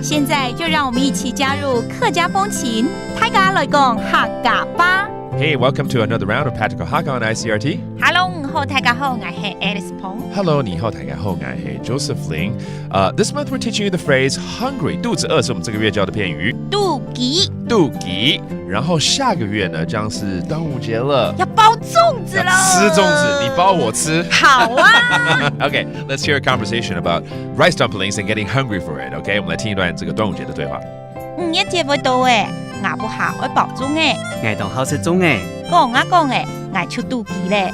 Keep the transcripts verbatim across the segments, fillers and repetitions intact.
现在就让我们一起加入客家风情，大家来讲客家吧。 Hey, welcome to another round of Practical Hakka on I C R T. Hello，你好，大家好，我是 Alice 彭。 Hello，你好，大家好，我是 Joseph Ling. Uh, this month we're teaching you the phrase hungry. 肚子饿是我们这个月教的片语。肚饥。肚饥。然后下个月呢，将是端午节了。要包粽子了。要吃粽子，你包我吃。好啊。 Okay, let's hear a conversation about rice dumplings and getting hungry for it. Okay, 我们来听一段这个端午节的对话。五月节会到诶，阿婆下爱包粽诶。𠊎当好食粽誒。讲啊讲诶，𠊎就肚饥咧。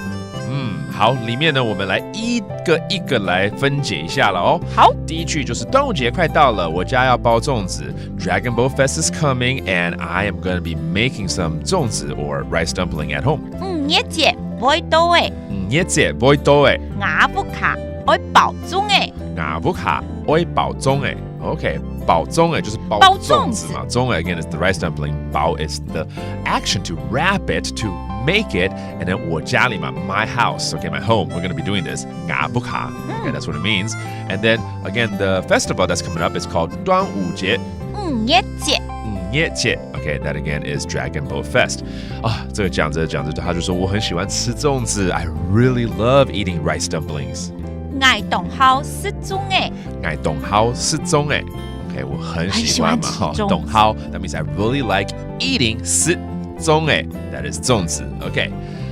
嗯，好，里面呢，我们来一个一个来分解一下了哦。好。第一句就是端午节快到了，我家要包粽子。Dragon Boat Fest is coming, and I am going to be making some 粽子 or rice dumpling at home. 五月节会到诶，五月节会到誒，阿婆下爱包粽诶。阿婆下爱包粽誒。OK，包粽誒就是包包粽子嘛。粽子。粽誒 again is the rice dumpling. 包 is the action to wrap it, to make it, and then 我家里嘛，my house, okay, my home. We're going to be doing this. 阿婆下. Okay, that's what it means. And then again, the festival that's coming up is called 端午节。五月节。五月节. Okay, that again is Dragon Boat Fest. 啊，这个讲着讲着，他就说我很喜欢吃粽子。I really love eating rice dumplings. 𠊎当好食粽诶。 𠊎当好食粽诶。OK，我很喜欢嘛哈，很喜欢吃粽子。当好，that means I really like eating 食粽诶，that is 粽子。OK，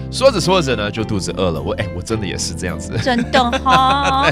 说着说着呢，就肚子饿了。我哎，我真的也是这样子。真的哈。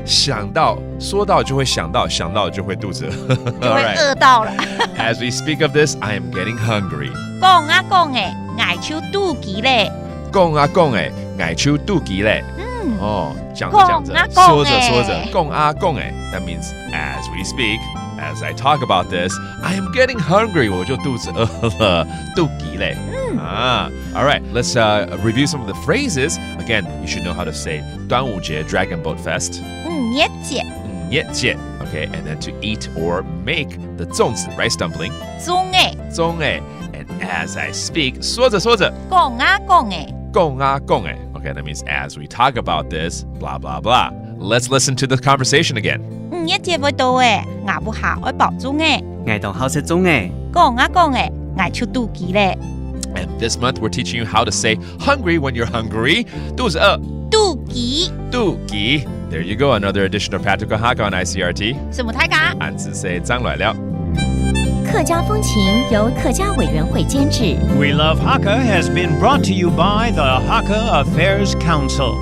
想到说到就会想到，想到就会肚子饿。就会饿到了。 As we speak of this, I am getting hungry. 讲啊讲诶，𠊎就肚饥咧。讲啊讲诶，𠊎就肚饥咧。嗯，哦，讲着讲着，讲啊讲说着说着欸，讲啊讲诶，that means as we speak, as I talk about this, I am getting hungry. 我就肚子饿了，肚饥嘞。啊，all right, let's uh, review some of the phrases. Again, you should know how to say 端午节 Dragon Boat Fest. 五月节。五月节, okay, and then to eat or make the 粽子 rice dumpling. 粽诶。粽诶, and as I speak, 说着说着，讲啊讲诶。讲啊讲诶。Okay, that means as we talk about this, blah blah blah. Let's listen to the conversation again. 五月节会到诶，阿婆下爱包粽诶。 𠊎當好食粽誒。 讲啊讲诶，𠊎就肚饥咧。 And this month we're teaching you how to say hungry when you're hungry. 肚子饿。肚饥。肚饥。There you go, another edition of Practical Hakka on I C R T. 什么大家？俺自say张来了。客家风情由客家委员会监制。 We Love Hakka has been brought to you by the Hakka Affairs Council.